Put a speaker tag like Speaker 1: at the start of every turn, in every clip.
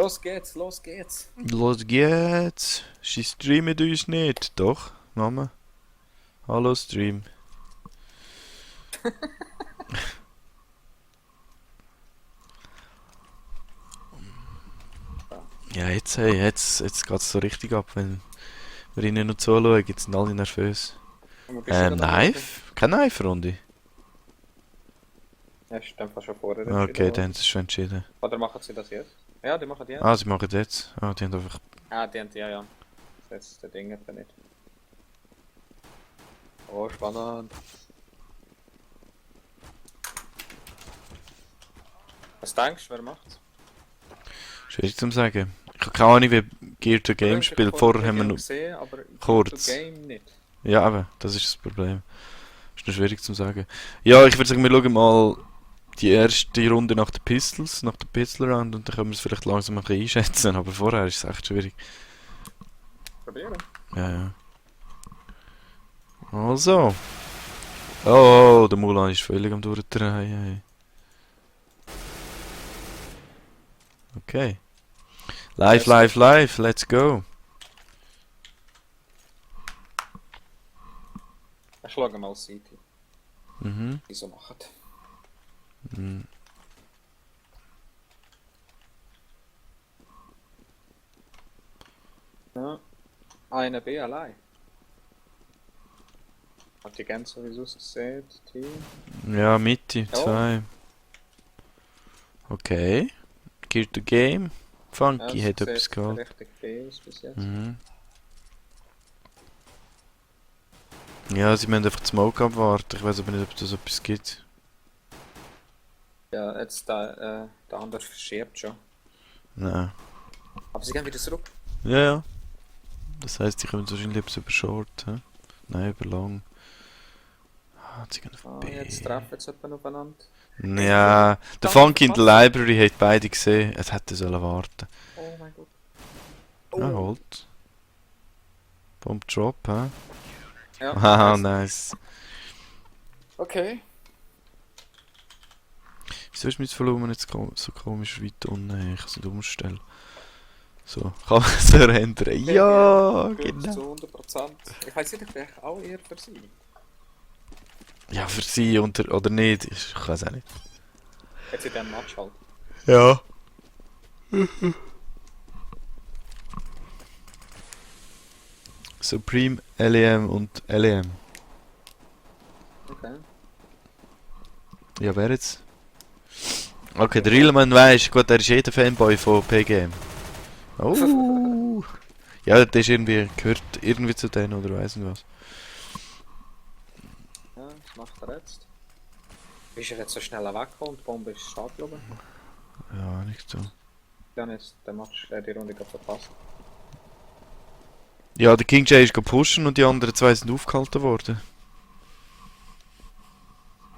Speaker 1: Los geht's, los geht's.
Speaker 2: Los geht's. Sie streamen uns nicht. Doch, Mama. Hallo Stream. Ja, jetzt geht's so richtig ab, wenn wir ihnen noch zuschauen. Jetzt sind alle nervös.
Speaker 1: Und wo bist du gerade am Schauen?
Speaker 2: Knife? Keine Knife-Runde?
Speaker 1: Ja, ist einfach schon vorher
Speaker 2: Okay,
Speaker 1: entschieden
Speaker 2: dann haben
Speaker 1: worden.
Speaker 2: sie es schon entschieden.
Speaker 1: Oder machen sie das jetzt? Ja, die machen die jetzt.
Speaker 2: Ah, sie machen jetzt. Ah, die haben einfach...
Speaker 1: Ah, die haben die, ja. Das ist der Ding etwa nicht. Oh, spannend. Was denkst du, wer macht's?
Speaker 2: Schwierig zu sagen. Ich habe keine Ahnung, wie Gear to Game spielt. Vorher haben wir noch...
Speaker 1: gesehen, aber
Speaker 2: Kurz.
Speaker 1: Game nicht.
Speaker 2: Ja, aber das ist das Problem. Ist noch schwierig zu sagen. Ja, ich würde sagen, wir schauen mal die erste Runde nach den Pistols, nach der Pistol Round, und dann können wir es vielleicht langsam ein bisschen einschätzen. Aber vorher ist es echt schwierig.
Speaker 1: Probieren.
Speaker 2: Ja, ja. Also. Oh, der Mulan ist völlig am Durchdrehen. Okay. Live, let's go.
Speaker 1: Ich schlage mal City.
Speaker 2: Mhm.
Speaker 1: Die so machen.
Speaker 2: Mhm.
Speaker 1: Ja. Eine B allein. Hat die ganz sowieso gesehen, Team.
Speaker 2: Ja, Mitte,
Speaker 1: Ja.
Speaker 2: 2. Okay. Gear to Game. Funky
Speaker 1: Ja,
Speaker 2: hat
Speaker 1: es
Speaker 2: etwas
Speaker 1: sieht
Speaker 2: gehabt.
Speaker 1: richtig B aus bis jetzt.
Speaker 2: Mhm. Ja, sie müssen einfach die Smoke abwarten. Ich weiß aber nicht, ob das etwas gibt.
Speaker 1: Ja, jetzt der andere verschiebt schon.
Speaker 2: Nein.
Speaker 1: Aber sie gehen wieder zurück.
Speaker 2: Ja, ja. Das heisst, sie kommen wahrscheinlich etwas über Short. Hä? Nein, über Long. Ah, sie gehen auf B.
Speaker 1: Jetzt treffen sie jemanden aufeinander.
Speaker 2: Ja, der Funky in der Library hat beide gesehen. Es hätte sollen warten.
Speaker 1: Oh mein Gott.
Speaker 2: Ja, holt. Bomb Drop, hä?
Speaker 1: Ja,
Speaker 2: Haha,
Speaker 1: nice.
Speaker 2: nice.
Speaker 1: Okay.
Speaker 2: Wieso ist mein Volumen jetzt so komisch weit unten? Ich kann es nicht umstellen. So, kann man es ändern? Ja,
Speaker 1: Gut,
Speaker 2: genau.
Speaker 1: zu 100%. Ich weiß nicht, vielleicht auch eher für sie.
Speaker 2: Ja, für sie oder nicht, ich weiß auch nicht.
Speaker 1: Jetzt in diesem Match halt.
Speaker 2: Ja. Supreme, LEM und LEM.
Speaker 1: Okay.
Speaker 2: Ja, wer jetzt? Okay, der Realman weisst, gut, er ist jeder Fanboy von PGM. Oh! Ja, der ist gehört irgendwie zu denen oder weiss nicht was.
Speaker 1: Ja, was macht er jetzt? Ist er jetzt so schnell weggekommen und die Bombe ist stark geblieben?
Speaker 2: Ja, nicht so.
Speaker 1: Dann ist der Match, die Runde gerade verpasst.
Speaker 2: Ja, der King J ist pushen und die anderen zwei sind aufgehalten worden.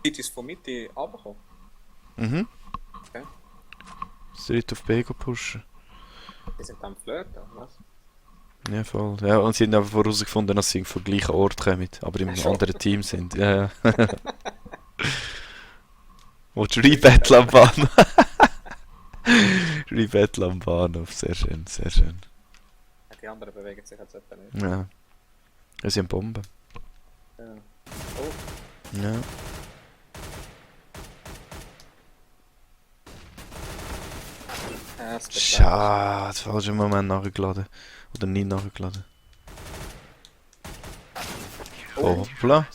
Speaker 1: Dit ist von Mitte runtergekommen.
Speaker 2: Mhm.
Speaker 1: Okay.
Speaker 2: Street auf B pushen.
Speaker 1: Die sind am Flirten, oder was?
Speaker 2: Ja, voll. Ja, und sie haben einfach herausgefunden, dass sie vom gleichen Ort kommen, aber im
Speaker 1: Schon.
Speaker 2: anderen Team sind. Ja, ja. Willst du Rebattle am Bahnhof? Rebattle am Bahnhof, sehr schön, sehr schön.
Speaker 1: Die anderen bewegen sich jetzt etwa nicht.
Speaker 2: Ja. Ja, sie haben Bomben.
Speaker 1: Ja. Oh,
Speaker 2: Ja.
Speaker 1: ja, es wird
Speaker 2: Schade, falscher Moment nachgeladen. Oder nie nachgeladen.
Speaker 1: Oh.
Speaker 2: Hoppla.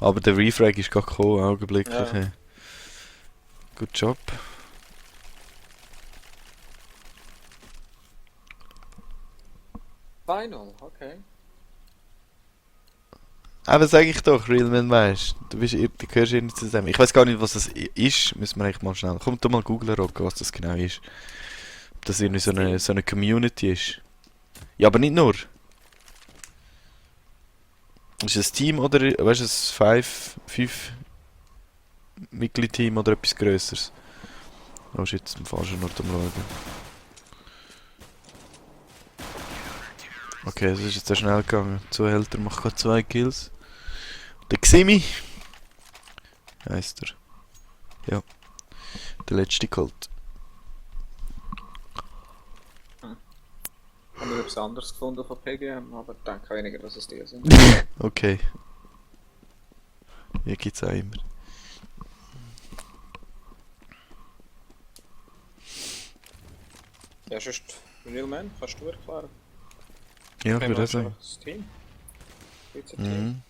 Speaker 2: Aber der Refrag ist gerade gekommen, augenblicklich.
Speaker 1: Ja.
Speaker 2: Hey. Good job.
Speaker 1: Final, okay.
Speaker 2: Aber sag ich doch, Realman weißt du, du gehörst irgendwie zusammen. Ich weiß gar nicht, was das ist, müssen wir eigentlich mal schnell. Komm, du mal googlen, Rocco, was das genau ist. Ob das irgendwie so eine Community ist. Ja, aber nicht nur. Ist es ein Team oder, weißt du, ein 5 Mitglied-Team oder etwas Größeres? Oh shit, jetzt im falschen Ort am Schauen. Okay, das ist jetzt sehr schnell gegangen. 2 Hälter macht gerade 2 Kills. Der Ximi heisst er. Ja. Der letzte geholt.
Speaker 1: habe ich etwas anderes gefunden von PGM, aber ich denke weniger, dass es die sind.
Speaker 2: Okay. Hier gibt's auch immer.
Speaker 1: Ja, sonst, Real Man, kannst du erklären?
Speaker 2: Ja, ich
Speaker 1: Nehmen
Speaker 2: würde
Speaker 1: wir
Speaker 2: auch sagen.
Speaker 1: einfach das Team. Schweizer Team.
Speaker 2: Mhm.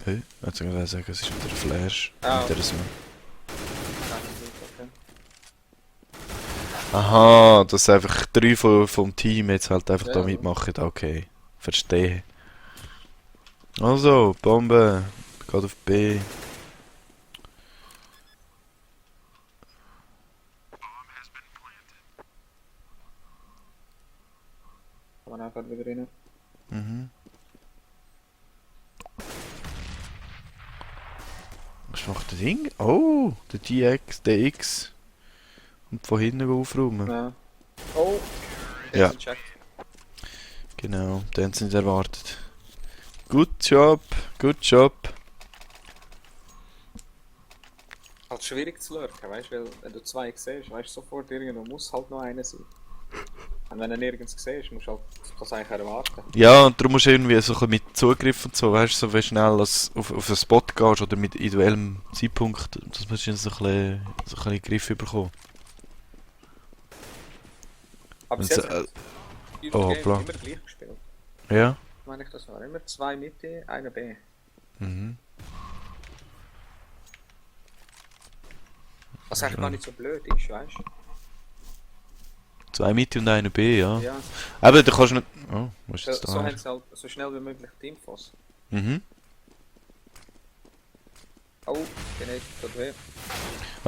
Speaker 2: Hey, jetzt soll ich sagen, es ist wieder ein Flash.
Speaker 1: Ah,
Speaker 2: Wieder so.
Speaker 1: Okay.
Speaker 2: Aha, dass einfach 3 vom Team jetzt halt einfach
Speaker 1: Ja,
Speaker 2: da
Speaker 1: ja.
Speaker 2: mitmachen. Okay, verstehe. Also, Bombe. Geht auf B.
Speaker 1: Kann man einfach wieder rein.
Speaker 2: Mhm. Was macht der Ding? Oh, der DX, der X. Und von hinten aufräumen.
Speaker 1: Ja. Oh!
Speaker 2: Ja.
Speaker 1: Jetzt gecheckt.
Speaker 2: Genau, den haben sie nicht erwartet. Good job, good job.
Speaker 1: Halt schwierig zu lurken, weißt du, weil wenn du zwei siehst, weißt du sofort, irgendwo muss halt noch einer sein. Und wenn er nirgends siehst, musst du halt das eigentlich erwarten.
Speaker 2: Ja, und darum musst du irgendwie so ein bisschen mit Zugriff und so, weißt du, so wie schnell als auf einen Spot gehst oder mit individuellem Zeitpunkt, dass man so ein bisschen in den Griff bekommen.
Speaker 1: Aber bis
Speaker 2: Wenn's,
Speaker 1: jetzt haben wir
Speaker 2: oh,
Speaker 1: Game
Speaker 2: hoppla.
Speaker 1: immer gleich gespielt.
Speaker 2: Ja.
Speaker 1: Meine ich, das war immer 2 Mitte, 1 B.
Speaker 2: Mhm.
Speaker 1: Was eigentlich gar nicht so blöd ist, weißt du?
Speaker 2: 2 Mitte und eine B, ja.
Speaker 1: Ja,
Speaker 2: Aber da kannst du nicht... Oh, was ist
Speaker 1: so,
Speaker 2: jetzt
Speaker 1: so
Speaker 2: da?
Speaker 1: haben sie halt so schnell wie möglich die Infos.
Speaker 2: Mhm.
Speaker 1: Oh, bin ich tut weh.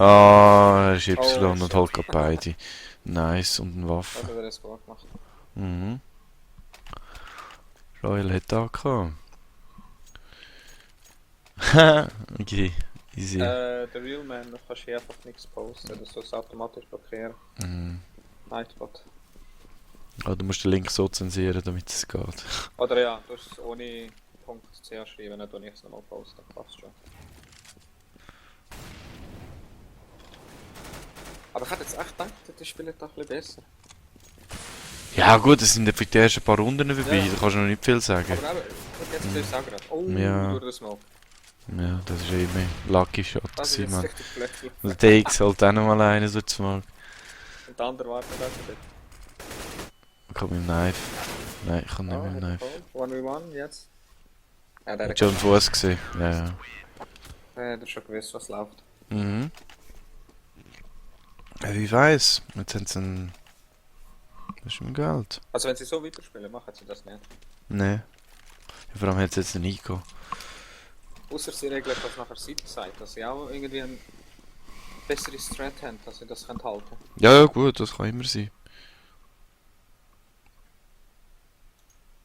Speaker 2: Ah, er ist Y
Speaker 1: Oh,
Speaker 2: und
Speaker 1: shit.
Speaker 2: holt gerade beide. Nice, und eine Waffe.
Speaker 1: Hat er das gut gemacht.
Speaker 2: Mhm. Royal hat da gehabt. Okay, easy.
Speaker 1: Der Real Man, da kannst du hier einfach nichts posten, das soll es automatisch blockieren.
Speaker 2: Mhm.
Speaker 1: Nightbot.
Speaker 2: Ah, du musst den Link so zensieren, damit es geht.
Speaker 1: Oder ja, du musst es ohne .ch schreiben, dann tue ich es nochmal posten, passt schon. Aber ich hätte jetzt echt gedacht, die spielen doch ein bisschen besser.
Speaker 2: Ja gut, es sind für die ersten paar Runden vorbei,
Speaker 1: Ja.
Speaker 2: da kannst du noch nicht viel sagen.
Speaker 1: Aber eben, jetzt siehst du es auch gerade. Oh,
Speaker 2: Ja.
Speaker 1: durch den Smoke.
Speaker 2: Ja, das ist eh mehr Lucky Shot
Speaker 1: Das ist
Speaker 2: gewesen,
Speaker 1: jetzt
Speaker 2: man.
Speaker 1: richtig blöd.
Speaker 2: Und der X halt auch nochmal einen so zu machen.
Speaker 1: Und der andere wartet auch dort.
Speaker 2: Ich kann mit dem Knife. Nein, ich kann nicht
Speaker 1: Oh,
Speaker 2: mit dem
Speaker 1: hat
Speaker 2: Knife.
Speaker 1: er 1v1 jetzt. Ja, der
Speaker 2: Hat schon einen Fuß gesehen. Ja, ja.
Speaker 1: hat schon gewusst, was läuft.
Speaker 2: Mhm. Ja, wie weiß. Jetzt haben sie ein... Das ist mein Geld.
Speaker 1: Also wenn sie so weiterspielen, machen sie das nicht.
Speaker 2: Nee. Ja, vor allem hat es jetzt einen Nico.
Speaker 1: Außer sie regeln das nachher Seite, dass sie auch irgendwie ein besseres Strat haben, dass sie das halten können.
Speaker 2: Ja, ja, gut, das kann immer sein.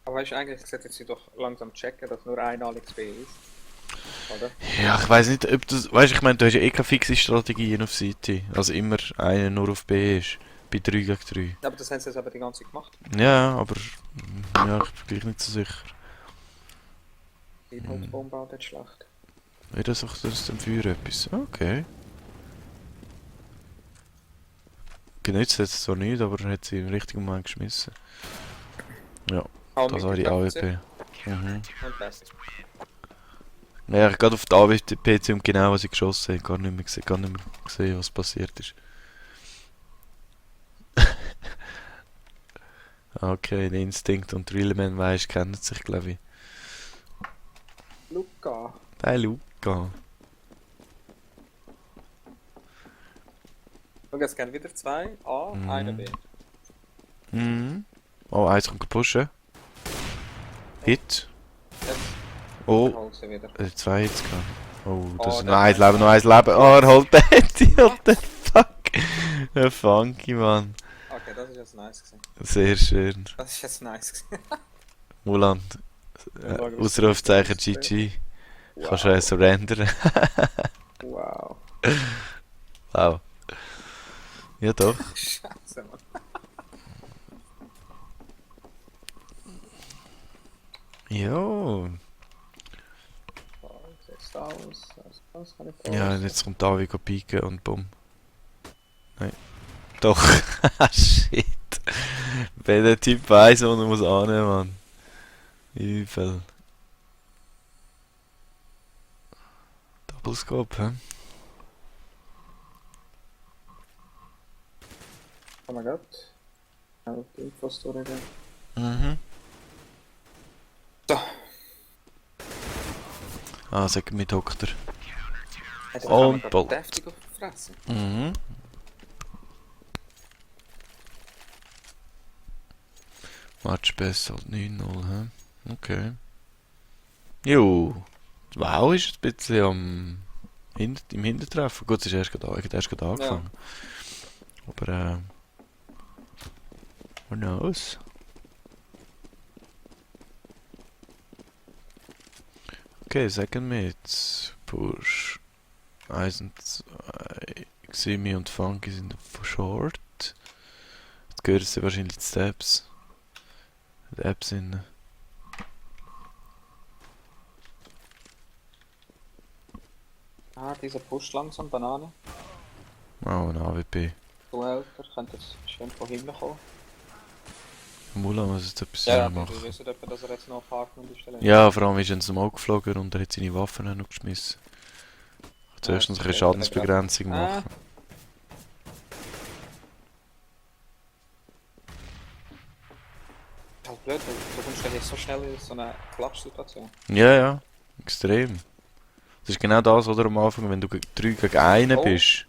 Speaker 1: Aber weißt du, eigentlich sollten sie doch langsam checken, dass nur ein Alex B ist. Oder?
Speaker 2: Ja, ich weiß nicht, ob das... Weißt du, ich meine, du hast ja eh keine fixe Strategien auf City. Also immer einer nur auf B ist. Bei 3 gegen 3.
Speaker 1: Aber das haben sie jetzt aber die ganze Zeit gemacht.
Speaker 2: Ja, aber... Ja, ich bin gleich nicht so sicher.
Speaker 1: Die Hauptbombe auch nicht schlecht.
Speaker 2: Wäre das auch das dem Feuer etwas? Okay. Genützt hat es zwar nicht, aber er hat sie im richtigen Moment geschmissen. Ja,
Speaker 1: Auch
Speaker 2: das war die AWP. Mhm.
Speaker 1: Und Best.
Speaker 2: Ja, ich gerade auf die AWP und genau was ich geschossen habe, gar nicht mehr gesehen, was passiert ist. Okay, der Instinct und Real Man weiss, kennen sich, glaube ich.
Speaker 1: Luca.
Speaker 2: Hey, Luca.
Speaker 1: Schau, jetzt gehen wieder 2 A,
Speaker 2: Mhm.
Speaker 1: 1 B.
Speaker 2: Mhm. Oh, eins kommt pushen. Hit.
Speaker 1: Jetzt
Speaker 2: Oh,
Speaker 1: holt sie wieder.
Speaker 2: 2 Hits gehabt. Oh, das
Speaker 1: Oh,
Speaker 2: ist
Speaker 1: der
Speaker 2: noch eins
Speaker 1: hat-
Speaker 2: Leben, noch eins Leben. Oh, er holt den Hit. What the fuck? Ein Funky, Mann.
Speaker 1: Okay, das ist jetzt nice gewesen.
Speaker 2: Sehr schön.
Speaker 1: Das ist jetzt nice gewesen.
Speaker 2: Muland.
Speaker 1: Ja, schau, was
Speaker 2: Ausrufzeichen
Speaker 1: das
Speaker 2: GG.
Speaker 1: Wow.
Speaker 2: Kannst du surrendern.
Speaker 1: Wow.
Speaker 2: Wow. Ja doch.
Speaker 1: Scheiße, Mann.
Speaker 2: Jo.
Speaker 1: Oh, wie sieht's da aus? Was kann ich da
Speaker 2: Ja,
Speaker 1: aus?
Speaker 2: jetzt kommt Davi pieken und bumm. Doch. Shit. Wenn der Typ weiss, wo er muss annehmen, Mann. Übel. Doublescope, hä?
Speaker 1: Oh mein Gott. Auf die Infos durchgehen.
Speaker 2: Mhm.
Speaker 1: So.
Speaker 2: Ah, sag mir Doktor.
Speaker 1: Hat er
Speaker 2: Und
Speaker 1: gerade
Speaker 2: Bolt.
Speaker 1: deftig auf die Fresse.
Speaker 2: Mhm. Match besser als 9-0, hä? Okay. Jo. Wow, ist ein bisschen im Hintertreffen. Gut, es ist erst gerade angefangen. Aber, who knows? Okay, sagen wir jetzt. Push. 1 und 2. Ximi und Funky sind short. Jetzt gehören sie wahrscheinlich die Steps. Die Apps in.
Speaker 1: Ah, dieser Push langsam, Banane.
Speaker 2: Oh, ein AWP.
Speaker 1: Du älter, könnte jetzt schön von hinten kommen.
Speaker 2: Mula muss jetzt etwas
Speaker 1: Ja,
Speaker 2: machen.
Speaker 1: wir wissen etwa, dass er jetzt noch Apartment ist.
Speaker 2: Ja, vor allem ist er ins Mal geflogen und er hat seine Waffen auch noch geschmissen. Zuerst noch eine Schadensbegrenzung machen.
Speaker 1: Halt blöd, weil du kommst gleich so schnell in so eine Klatschsituation.
Speaker 2: Ja, ja. Extrem. Das ist genau das, oder am Anfang, wenn du 3 gegen 1
Speaker 1: Oh.
Speaker 2: bist.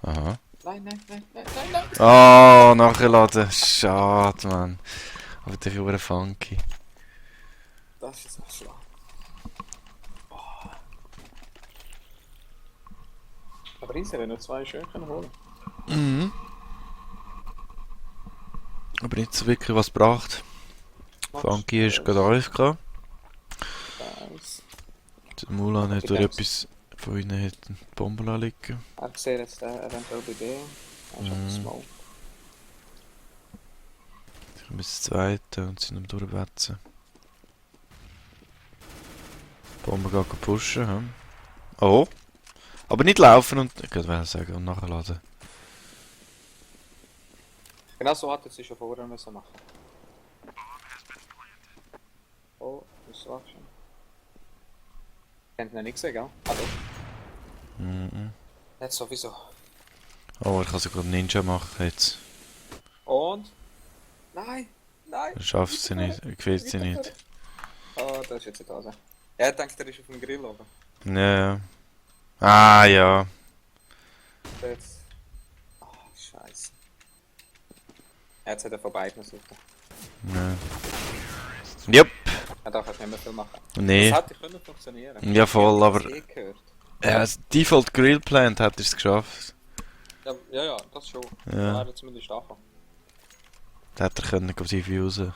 Speaker 2: Aha.
Speaker 1: Nein, nein, nein, nein, nein, nein.
Speaker 2: Oh, nachgeladen. Schade, Mann. Aber dafür war funky.
Speaker 1: Das ist ein Schlag. Oh. Aber Riese, wenn noch 2 schön können holen.
Speaker 2: Mhm. Aber nicht so wirklich was gebracht. Funky ist gerade AFK.
Speaker 1: Nice.
Speaker 2: Der Mulan hat durch etwas von ihnen hat eine Bombe liegen.
Speaker 1: Er sieht jetzt eventuell bei dir. Er ist auf dem Smoke.
Speaker 2: Ich komme ins zweite und sind am durchwetzen. Die Bombe geht pushen. Hm? Oh! Aber nicht laufen und. Ich würde sagen, und nachladen.
Speaker 1: Genau so hat er es schon vorher müssen machen. Oh, das war schon. Kennt ihn nicht gesehen, gell? Ah doch.
Speaker 2: Mhm.
Speaker 1: Nicht sowieso.
Speaker 2: Oh, ich kann sogar Ninja machen jetzt.
Speaker 1: Und? Nein! Nein!
Speaker 2: Er schafft sie nicht, er quält sie nicht.
Speaker 1: Oh, das ist jetzt nicht da. Er denkt, er ist auf dem Grill oben.
Speaker 2: Ja. Ah, ja.
Speaker 1: Jetzt. Oh, scheiße. Jetzt hat er von beiden suchen.
Speaker 2: Ja. Jupp.
Speaker 1: Er darf halt nicht mehr viel machen.
Speaker 2: Nee.
Speaker 1: Das hätte können funktionieren.
Speaker 2: Ja, voll, aber.
Speaker 1: Ich habe gehört.
Speaker 2: Ja, das Default Grill Plant hat er es geschafft.
Speaker 1: Ja, das schon.
Speaker 2: Ja.
Speaker 1: Da hat er zumindest angefangen.
Speaker 2: Da hätte er können diffusen.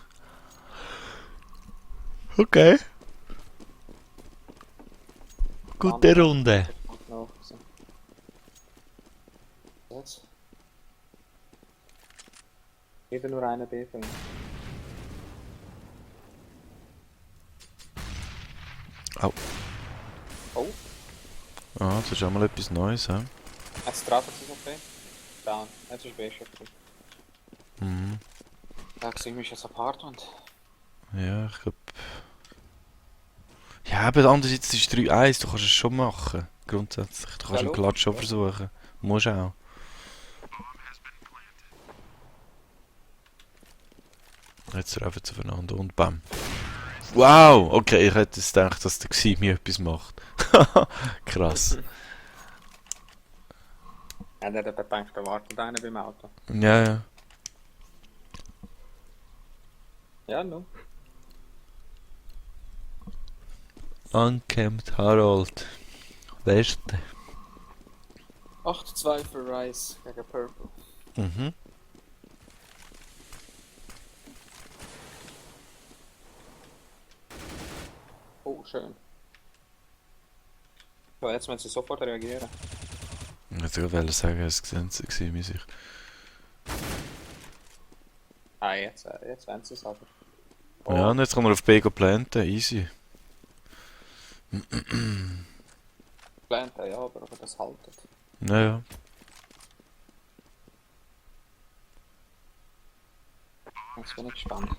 Speaker 2: Okay. Gute Runde.
Speaker 1: Jetzt. Wieder nur eine B für ihn.
Speaker 2: Au.
Speaker 1: Oh,
Speaker 2: Ah, das ist auch mal etwas Neues, hä?
Speaker 1: jetzt traut er sich auf B. Down. Jetzt ist B schon drin.
Speaker 2: Mhm.
Speaker 1: Da gesehen mich das Apartment.
Speaker 2: Ja, ich glaube. Ja, aber andererseits ist 3-1, du kannst es schon machen. Grundsätzlich. Du kannst
Speaker 1: Ja,
Speaker 2: einen Klatsch schon
Speaker 1: logisch,
Speaker 2: versuchen. Musst auch. Jetzt treffen sie aufeinander und bam. Wow! Okay, ich hätte jetzt gedacht, dass der Ximi etwas macht. Krass.
Speaker 1: Ja, der hat gedacht, da wartet einer beim Auto.
Speaker 2: Ja, ja.
Speaker 1: Ja, nun.
Speaker 2: Unkempt Harold. Beste.
Speaker 1: 8-2 für Rice gegen Purple.
Speaker 2: Mhm.
Speaker 1: Oh, schön. So, jetzt müssen sie sofort reagieren.
Speaker 2: Ich wollte sagen, es gesehen Ximi sich.
Speaker 1: Ah, jetzt werden sie es aber.
Speaker 2: Ja, und jetzt kann er auf B planten, easy.
Speaker 1: Planten, ja, aber das haltet.
Speaker 2: Naja.
Speaker 1: Jetzt bin ich gespannt.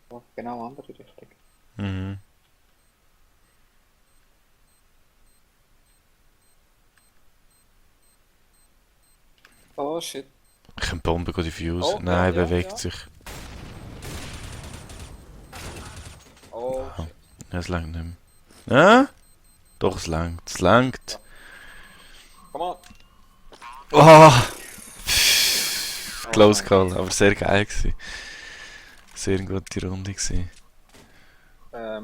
Speaker 1: Oh, genau andere Richtung.
Speaker 2: Mhm.
Speaker 1: Oh shit.
Speaker 2: Ich kann die Bombe diffusen.
Speaker 1: Oh,
Speaker 2: Nein,
Speaker 1: ja,
Speaker 2: bewegt
Speaker 1: ja.
Speaker 2: sich.
Speaker 1: Oh
Speaker 2: Ah,
Speaker 1: shit.
Speaker 2: ja, es langt nicht mehr. Doch, es langt. Es langt.
Speaker 1: Komm on.
Speaker 2: Oh,
Speaker 1: Oh
Speaker 2: close
Speaker 1: mein
Speaker 2: call,
Speaker 1: Gott.
Speaker 2: aber sehr geil gewesen. Sehr eine gute Runde gewesen.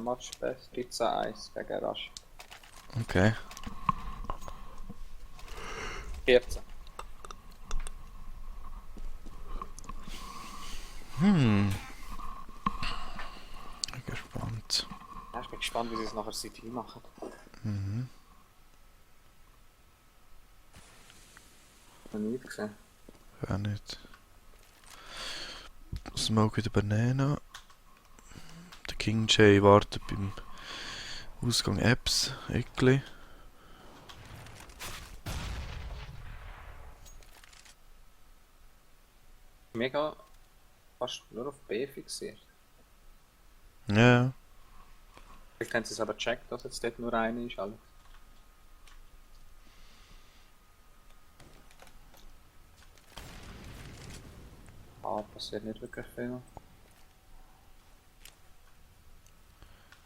Speaker 1: Match best 13-1 gegen Rush.
Speaker 2: Okay.
Speaker 1: 14.
Speaker 2: Hm. Bin gespannt.
Speaker 1: Ja, ich bin gespannt, wie sie es nachher CT machen.
Speaker 2: Mhm.
Speaker 1: Noch nie gesehen.
Speaker 2: Auch nicht. Smoke wieder Banana. Der King J wartet beim Ausgang Apps. Eckli.
Speaker 1: Mega fast nur auf B fixiert.
Speaker 2: Ja.
Speaker 1: Vielleicht haben sie es aber gecheckt, dass jetzt dort nur eine ist, Alex. Ah, passiert nicht wirklich viel.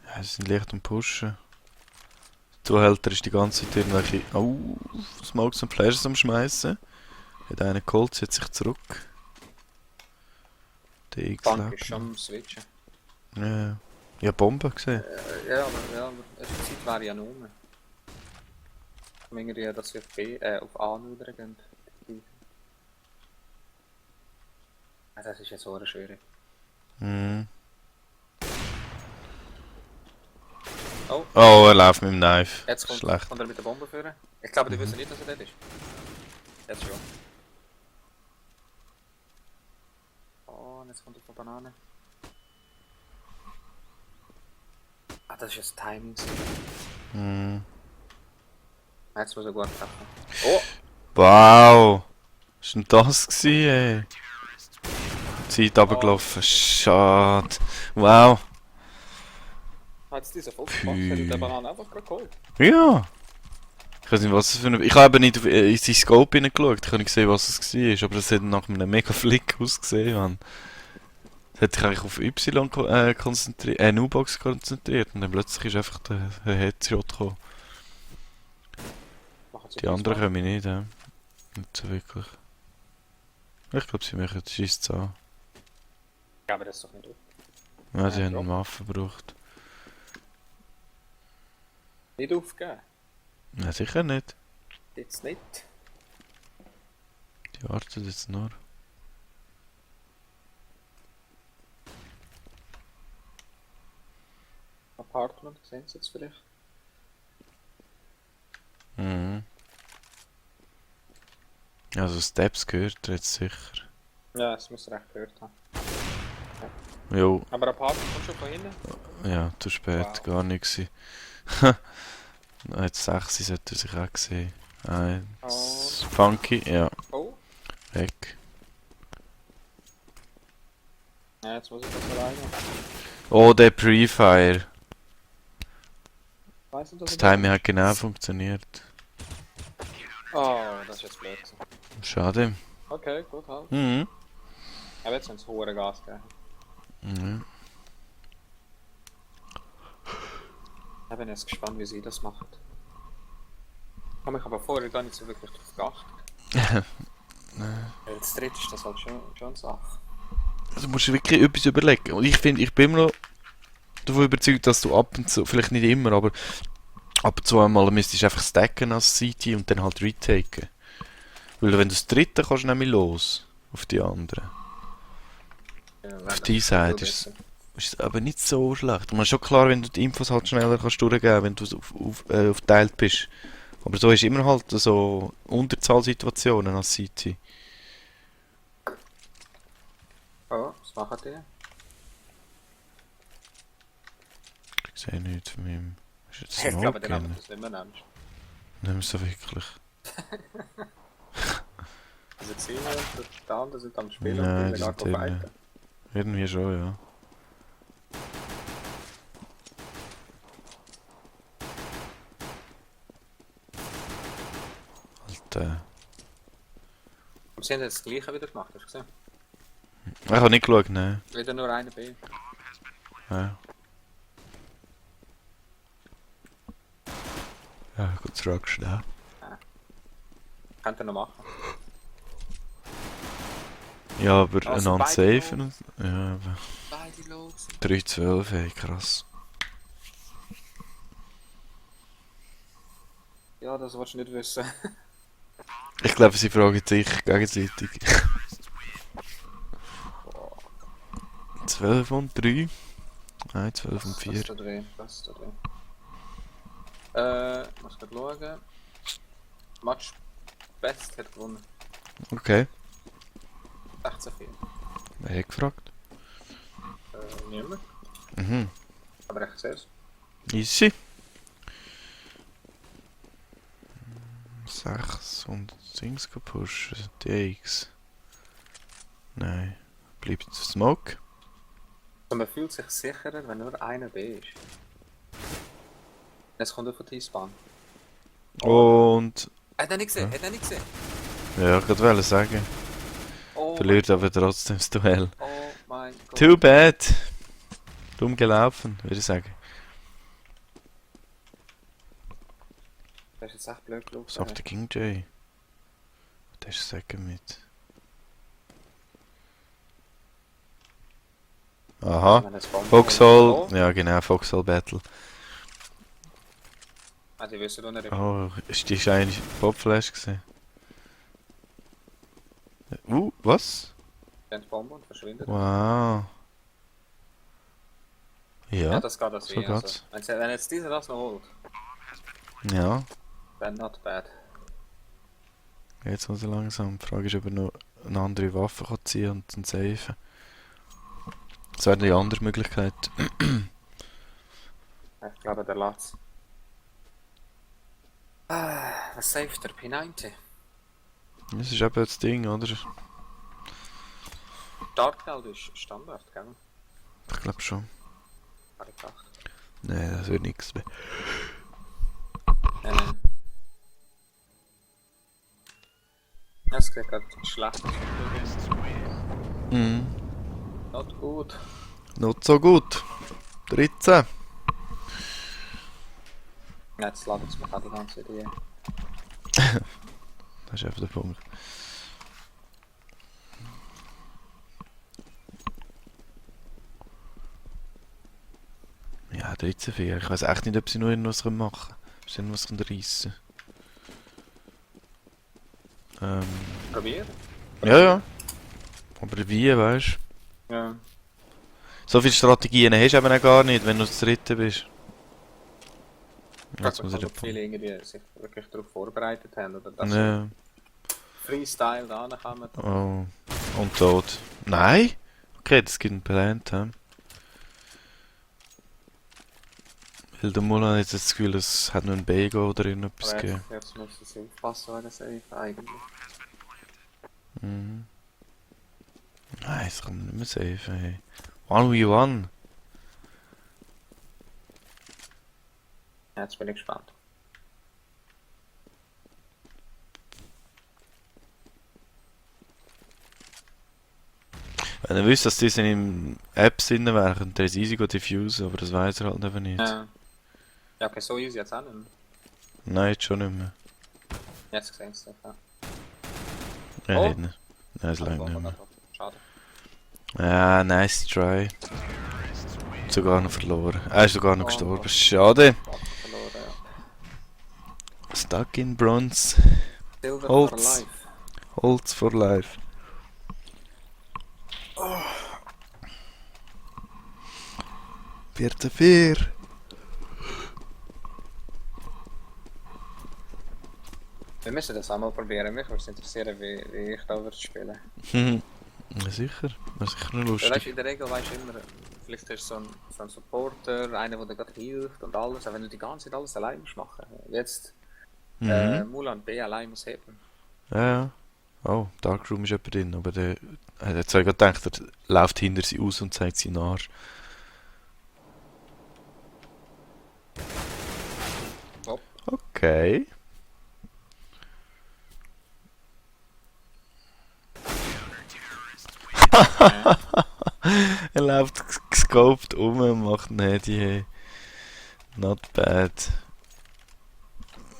Speaker 2: Ja, sie sind leicht am Pushen. Der Zuhälter ist die ganze Zeit irgendwelche. Oh, Smokes und Flashes am Schmeißen. Hat einen geholt, zieht sich zurück. Der X
Speaker 1: Bank
Speaker 2: lebt
Speaker 1: ist
Speaker 2: noch.
Speaker 1: schon am Switchen.
Speaker 2: Ja. Ja, Bombe gesehen.
Speaker 1: Ja, aber die Zeit wäre ja nur. Ich meine ja, dass wir auf B, auf A gehen. Ah, das ist jetzt so schwierig.
Speaker 2: Mhm.
Speaker 1: Oh,
Speaker 2: Oh, er läuft mit dem Knife.
Speaker 1: jetzt kommt
Speaker 2: Schlecht.
Speaker 1: er mit der Bombe führen. Ich glaube, die wissen nicht, dass er dort ist. Jetzt schon. Oh, und jetzt kommt er von Banane. Ah, das ist jetzt Timing.
Speaker 2: Mhm.
Speaker 1: Jetzt muss er gut treffen. Oh!
Speaker 2: Wow! Was war denn das gewesen, ey? Zeit runtergelaufen. Schade. Wow.
Speaker 1: Hat es diese Fuchs
Speaker 2: Pü.
Speaker 1: gemacht? Hat er den Banane einfach gerade geholt?
Speaker 2: Ja. Ich weiß nicht, was es für eine... Ich habe eben nicht in sein Scope hineingeschaut. Ich habe nicht gesehen, was es war. Aber es hat nach einem mega Flick ausgesehen, Mann. Es hat sich eigentlich auf Y konzentriert, U-Box konzentriert. Und dann plötzlich ist einfach der Headshot gekommen.
Speaker 1: Machen sie
Speaker 2: Die
Speaker 1: auf
Speaker 2: anderen
Speaker 1: uns
Speaker 2: können nicht, nicht so wirklich. Ich glaube, sie machen Schießt an.
Speaker 1: Ja, aber das ist doch nicht auf.
Speaker 2: Ja, sie
Speaker 1: Ja,
Speaker 2: haben
Speaker 1: doch.
Speaker 2: eine Waffe gebraucht.
Speaker 1: Nicht aufgeben.
Speaker 2: Nein, sicher nicht.
Speaker 1: Jetzt nicht.
Speaker 2: Die warten jetzt nur.
Speaker 1: Apartment, sehen Sie jetzt vielleicht?
Speaker 2: Mhm. Also Steps gehört er jetzt sicher.
Speaker 1: Ja, das muss er echt gehört haben.
Speaker 2: Jo,
Speaker 1: Aber Apartment kommt schon von hinten?
Speaker 2: ja, zu spät,
Speaker 1: Wow.
Speaker 2: gar nichts. Jetzt 6 sollte er sich auch sehen. Eins. Funky, ja,
Speaker 1: Oh,
Speaker 2: weg.
Speaker 1: ja, jetzt muss ich das alleine.
Speaker 2: Oh, der Pre-Fire.
Speaker 1: Weißt du, dass
Speaker 2: Das
Speaker 1: er da
Speaker 2: Timing
Speaker 1: ist?
Speaker 2: hat genau funktioniert.
Speaker 1: Oh, das ist jetzt blöd.
Speaker 2: Schade.
Speaker 1: Okay, gut halt.
Speaker 2: Mhm.
Speaker 1: Aber jetzt haben sie hohe Gas gegeben.
Speaker 2: Mhm.
Speaker 1: Ich bin jetzt gespannt, wie sie das machen. Ich habe mich aber vorher gar nicht so wirklich drauf geachtet. Weil das dritte ist das halt schon eine Sache.
Speaker 2: Also musst du wirklich etwas überlegen. Und ich finde, ich bin immer noch davon überzeugt, dass du ab und zu, vielleicht nicht immer, aber ab und zu einmal müsstest du einfach stacken als CT und dann halt retaken. Weil wenn du das dritte kannst, du nämlich los auf die anderen.
Speaker 1: Ja,
Speaker 2: Auf die Seite ist es aber nicht so schlecht. Man ist schon klar, wenn du die Infos halt schneller kannst durchgeben, wenn du aufteilt bist. Aber so ist immer halt so Unterzahlsituationen als CT.
Speaker 1: Oh, was machen die?
Speaker 2: Ich sehe nichts von meinem Ist jetzt
Speaker 1: Ich glaube,
Speaker 2: Smoke
Speaker 1: den haben wir
Speaker 2: drin?
Speaker 1: das nicht mehr nimmst.
Speaker 2: Nicht mehr so wirklich.
Speaker 1: Also gesehen, die anderen sind am Spielen und
Speaker 2: Nein,
Speaker 1: die
Speaker 2: die
Speaker 1: gar
Speaker 2: sind
Speaker 1: kein
Speaker 2: drin.
Speaker 1: Fighten.
Speaker 2: Irgendwie schon, ja. Alter.
Speaker 1: Und sie haben jetzt das gleiche wieder gemacht, hast du gesehen?
Speaker 2: Ich habe nicht geschaut, nein.
Speaker 1: Wieder nur eine B.
Speaker 2: Ja. Ja, gut zurück, schnell.
Speaker 1: Könnt ihr noch machen.
Speaker 2: Ja, aber
Speaker 1: Also
Speaker 2: einander
Speaker 1: beide
Speaker 2: safen und... Ja, aber...
Speaker 1: Beide los.
Speaker 2: 3-12, hey, krass.
Speaker 1: Ja, das willst du nicht wissen.
Speaker 2: Ich glaube, sie fragen sich gegenseitig. 12 und 3. Nein, 12 und 4.
Speaker 1: Das tut weh, das tut weh. Muss gerade schauen. Match Best hat gewonnen.
Speaker 2: Okay.
Speaker 1: 16-4.
Speaker 2: Wer hat gefragt?
Speaker 1: Niemand.
Speaker 2: Mhm.
Speaker 1: Aber ich sehe es.
Speaker 2: Easy. 6 und Dings gepusht. DX. Nein. Bleibt Smoke.
Speaker 1: Also man fühlt sich sicherer, wenn nur einer B ist. Jetzt kommt er von T-Spawn.
Speaker 2: Und...
Speaker 1: Hat er nicht gesehen? Hat er nicht gesehen?
Speaker 2: Ja, ich wollte sagen.
Speaker 1: Oh
Speaker 2: Verliert aber trotzdem das Duell.
Speaker 1: Oh mein Gott.
Speaker 2: Too bad. Dumm gelaufen, würde ich sagen.
Speaker 1: Das ist jetzt echt blöd gelaufen.
Speaker 2: Was auf der King J? Das ist sagen mit. Aha. Foxhole. Ja genau, Foxhole Battle.
Speaker 1: Ah, die wissen doch nicht.
Speaker 2: Oh, ist die eigentlich Popflash gesehen? Was?
Speaker 1: Die haben die Bombe und verschwindet.
Speaker 2: Wow.
Speaker 1: Ja,
Speaker 2: Ja,
Speaker 1: das geht das
Speaker 2: so
Speaker 1: wie.
Speaker 2: geht's.
Speaker 1: Also, wenn jetzt dieser das noch holt,
Speaker 2: Ja.
Speaker 1: dann not bad.
Speaker 2: Jetzt muss er langsam. Die Frage ist, ob er noch eine andere Waffe kann ziehen und dann safen. Das wäre die andere Möglichkeit.
Speaker 1: Ich glaube, der lässt. Was saved der? P90?
Speaker 2: Das ist eben das Ding, oder?
Speaker 1: Startgeld ist Standard, gell?
Speaker 2: Ich glaube schon.
Speaker 1: Habe ich gedacht.
Speaker 2: Nein, das wird nichts mehr.
Speaker 1: Nein. Es geht gerade schlecht.
Speaker 2: Mhm.
Speaker 1: Not gut.
Speaker 2: Not so gut. 13.
Speaker 1: Ja, jetzt ladet es mich auch die ganze Idee.
Speaker 2: Das ist einfach der Punkt. Ja, 13-4. Ich weiß echt nicht, ob sie noch irgendwas machen können. Ob sie irgendwas reissen können.
Speaker 1: Probieren?
Speaker 2: Ja, ja. Aber wie, weißt du?
Speaker 1: Ja.
Speaker 2: So viele Strategien hast du eben auch gar nicht, wenn du das dritte bist.
Speaker 1: Jetzt muss ich viele irgendwie sich wirklich darauf vorbereitet haben, oder dass
Speaker 2: Ja.
Speaker 1: sie Freestyle da kommen.
Speaker 2: Oh. Und tot. Nein? Okay, das gibt einen Plant, hä? Weil der Mulan hat jetzt das Gefühl, es hat noch ein Bego oder irgendetwas
Speaker 1: Aber
Speaker 2: gegeben.
Speaker 1: jetzt müssen sie aufpassen, wenn er safe eigentlich.
Speaker 2: Mhm. Nein, das kann man nicht mehr safen, hey. 1v1.
Speaker 1: Ja, jetzt bin ich gespannt.
Speaker 2: Wenn er wüsste, dass diese in Apps drin wären, könnte er es easy diffusen, aber das weiß er halt eben nicht.
Speaker 1: Ja, okay, so easy jetzt auch nicht mehr.
Speaker 2: Nein, jetzt schon nicht mehr.
Speaker 1: Jetzt gesehen es ja.
Speaker 2: Ja,
Speaker 1: Oh.
Speaker 2: nicht mehr. Nein, es langt nicht mehr.
Speaker 1: Schade.
Speaker 2: Ja, nice try. Sogar noch verloren. Er ist sogar noch
Speaker 1: Oh,
Speaker 2: gestorben.
Speaker 1: Gott.
Speaker 2: Schade.
Speaker 1: Verloren, ja.
Speaker 2: Stuck in Bronze.
Speaker 1: Silver
Speaker 2: Holz.
Speaker 1: for life.
Speaker 2: Holz for life. Vierte Vier.
Speaker 1: Wir müssen das auch mal probieren. Mich würde es interessieren, wie ich da würde spielen.
Speaker 2: Ja, sicher. Das ist sicher noch
Speaker 1: Ja, weißt,
Speaker 2: lustig.
Speaker 1: in der Regel weißt du immer, Vielleicht hast du so einen Supporter, einer, der dir gerade hilft und alles. Aber wenn du die ganze Zeit alles allein musst machen. Jetzt Mulan B allein muss heben.
Speaker 2: Ja, ja. Oh, Darkroom ist jemand drin, aber der hat jetzt gerade gedacht, er läuft hinter sie aus und zeigt seinen Arsch.
Speaker 1: Hopp.
Speaker 2: Okay. Er läuft gescoped um und macht einen Handy, hey. Not bad.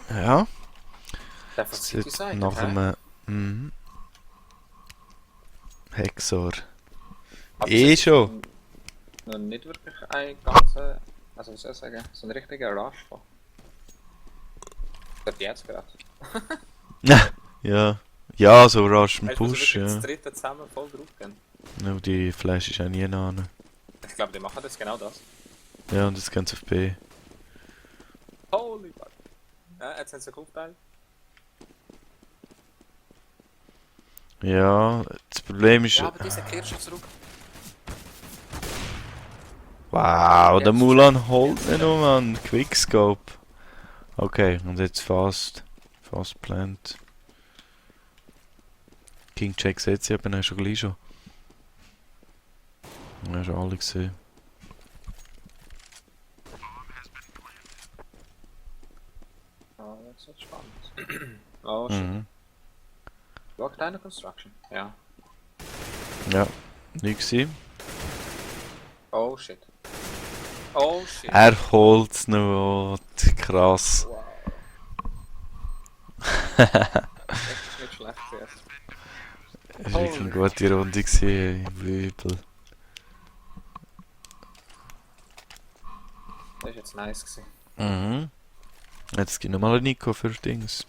Speaker 2: Ja,
Speaker 1: Der von
Speaker 2: das
Speaker 1: City
Speaker 2: wird
Speaker 1: Side,
Speaker 2: nach
Speaker 1: hä?
Speaker 2: einem Hexor.
Speaker 1: Aber
Speaker 2: Eh
Speaker 1: es ist
Speaker 2: schon.
Speaker 1: noch nicht wirklich ein ganzer, also wie soll ich sagen, so ein richtiger Rush von. Das jetzt gerade.
Speaker 2: Ja. Ja, so Rush und
Speaker 1: Weißt du, wir
Speaker 2: Push,
Speaker 1: wirklich
Speaker 2: ja.
Speaker 1: das dritte zusammen voll drauf gehen.
Speaker 2: Ja, die Flash ist auch nie nah.
Speaker 1: Ich glaube, die machen das genau das.
Speaker 2: Ja, und jetzt gehen sie auf B.
Speaker 1: Holy fuck. Ja, jetzt haben sie einen Aufteil.
Speaker 2: Ja, das Problem ist...
Speaker 1: Ja, aber dieser kehrt schon zurück.
Speaker 2: Wow, der
Speaker 1: Jetzt
Speaker 2: Mulan
Speaker 1: schon.
Speaker 2: holt
Speaker 1: Jetzt
Speaker 2: nicht
Speaker 1: schon.
Speaker 2: um, Mann. Quickscope. Okay, und jetzt fast plant. King Jack sieht sie eben auch schon gleich schon. Ja, schon alle gesehen.
Speaker 1: Oh, jetzt wird's spannend. Oh shit.
Speaker 2: Mhm.
Speaker 1: Block deine Construction. Ja.
Speaker 2: Ja, nicht gesehen.
Speaker 1: Oh shit. Oh shit.
Speaker 2: Er holt's noch. Krass.
Speaker 1: Wow. Das ist nicht schlecht zuerst.
Speaker 2: Es war wirklich eine gute Runde gewesen, Übel.
Speaker 1: Das ist jetzt nice gewesen.
Speaker 2: Mhm. Jetzt gibt nochmal einen Nico für Dings.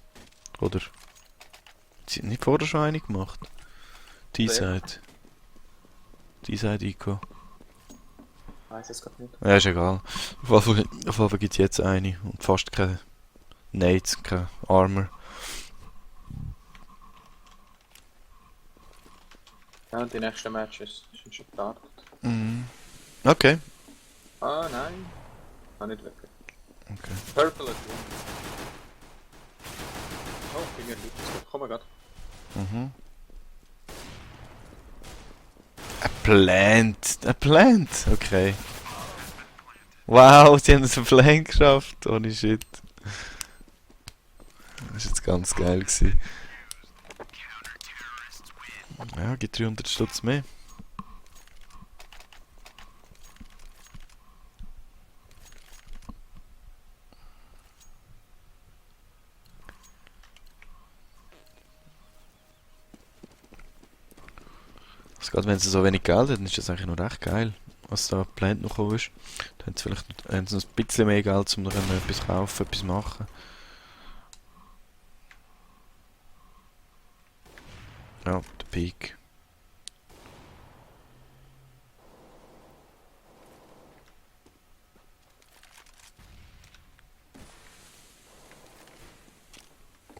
Speaker 2: Oder? Sie hat nicht vorher schon eine gemacht. Die
Speaker 1: Wer?
Speaker 2: Seite. Die Seite Nico.
Speaker 1: Weiß es gerade nicht.
Speaker 2: Ja, ist egal. Auf jeden Fall gibt es jetzt eine und fast keine Nades, keine Armor.
Speaker 1: Ja, und die nächsten Matches sind schon gestartet.
Speaker 2: Mhm. Okay.
Speaker 1: Ah, nein. Ah, nicht wirklich.
Speaker 2: Okay.
Speaker 1: Purple at one. Oh, bei mir liegt es. Komm mal grad.
Speaker 2: Mhm. A plant! Okay. Wow, sie haben es ein Plant geschafft. Ohne Shit. Das ist jetzt ganz geil gewesen. Ja, gibt 300 Stutz mehr. Also gerade wenn sie so wenig Geld hat, dann ist das eigentlich noch recht geil, was da geplant noch gekommen ist. Dann haben sie vielleicht haben sie noch ein bisschen mehr Geld, um dann etwas kaufen, etwas machen. Ja, der Peak.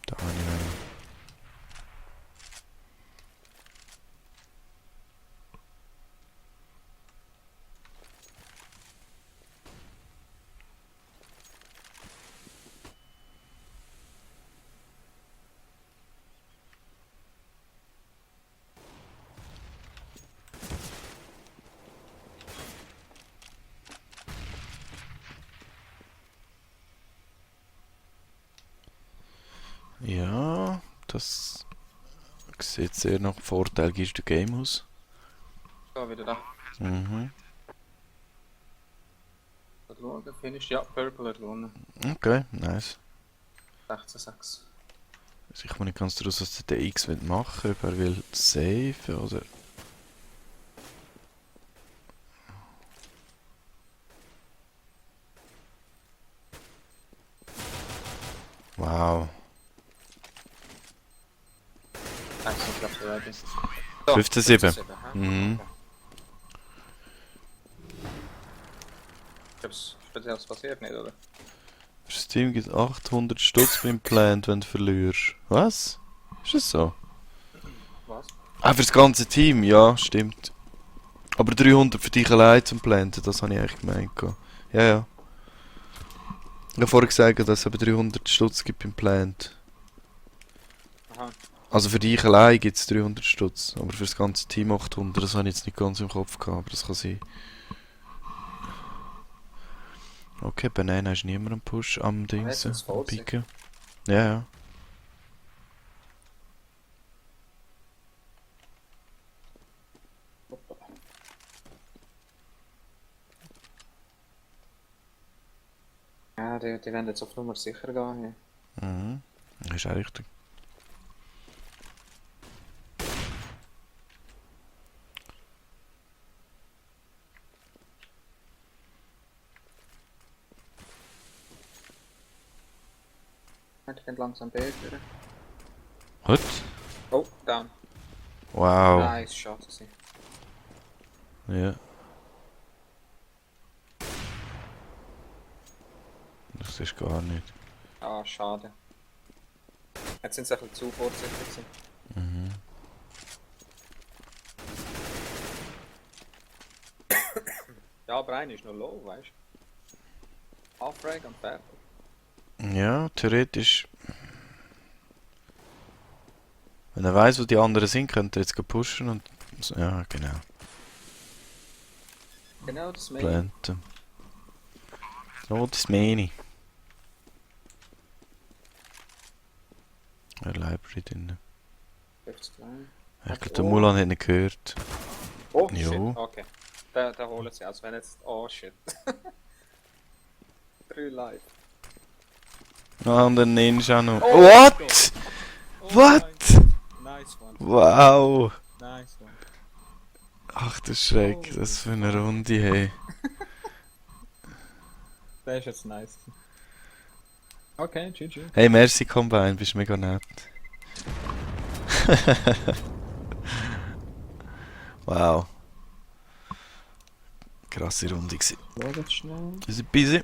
Speaker 2: Da habe ich einen. Ja, das sieht sehr nach Vorteil gibst du Game aus.
Speaker 1: So, wieder da.
Speaker 2: Mhm.
Speaker 1: Mal schauen, Finish. Ja, Purple hat gewonnen.
Speaker 2: Okay, nice.
Speaker 1: 16-6.
Speaker 2: Also ich komme nicht ganz daraus, was der X machen will. Ob er will safe oder... Wow.
Speaker 1: Nein, ich glaube, so ready.
Speaker 2: 15-7.
Speaker 1: 15-7, hä?
Speaker 2: Mhm.
Speaker 1: Okay. Ich glaub's, spezielles passiert nicht, oder?
Speaker 2: Das Team gibt 800 Stutz beim Plant, wenn du verlierst. Was? Ist das so?
Speaker 1: Was?
Speaker 2: Ah, für das ganze Team, ja, stimmt. Aber 300 für dich allein zum Planten, das habe ich eigentlich gemeint. Ja, ja. Ich habe vorher gesagt, dass es eben 300 Stutz gibt beim Plant.
Speaker 1: Aha.
Speaker 2: Also für dich allein gibt es 300 Stutz, aber für das ganze Team 800, das habe ich jetzt nicht ganz im Kopf gehabt, aber das kann sein. Okay, Banana ist niemand am Push, am Dings,
Speaker 1: jetzt ist
Speaker 2: am
Speaker 1: voll
Speaker 2: Piken. Ja, ja.
Speaker 1: Hoppala. Ja, die werden jetzt auf Nummer sicher gehen.
Speaker 2: Mhm. Das ist auch richtig.
Speaker 1: Ja, die gehen langsam B führen.
Speaker 2: Gut.
Speaker 1: Oh, down.
Speaker 2: Wow.
Speaker 1: Nice shot. Sie.
Speaker 2: Ja. Das ist gar nicht.
Speaker 1: Ah, schade. Jetzt sind sie ein bisschen zu vorsichtig gewesen.
Speaker 2: Mhm.
Speaker 1: Ja, aber einer ist noch low, weißt du? Half-Frag und fertig.
Speaker 2: Ja, theoretisch. Wenn er weiß, wo die anderen sind, könnte er jetzt pushen und. Ja, genau.
Speaker 1: Genau das meine ich.
Speaker 2: Planten. So, das meine ich. Eine Library drin.
Speaker 1: 50 rein.
Speaker 2: Ich glaube, der Mulan hat nicht gehört.
Speaker 1: Oh,
Speaker 2: Jo.
Speaker 1: shit. Okay. Da holen sie aus, wenn jetzt... Oh, shit. 3 live.
Speaker 2: Ah, und dann Ninja noch.
Speaker 1: Oh,
Speaker 2: What?
Speaker 1: Oh
Speaker 2: What?
Speaker 1: Nice one.
Speaker 2: Wow!
Speaker 1: Nice one.
Speaker 2: Ach du Schreck,
Speaker 1: Oh,
Speaker 2: das für eine Runde, hey.
Speaker 1: Der ist jetzt nice. Okay, GG.
Speaker 2: Hey, merci Combine, bist mega nett. Wow. Krasse Runde gewesen.
Speaker 1: Schau jetzt schnell.
Speaker 2: Busy.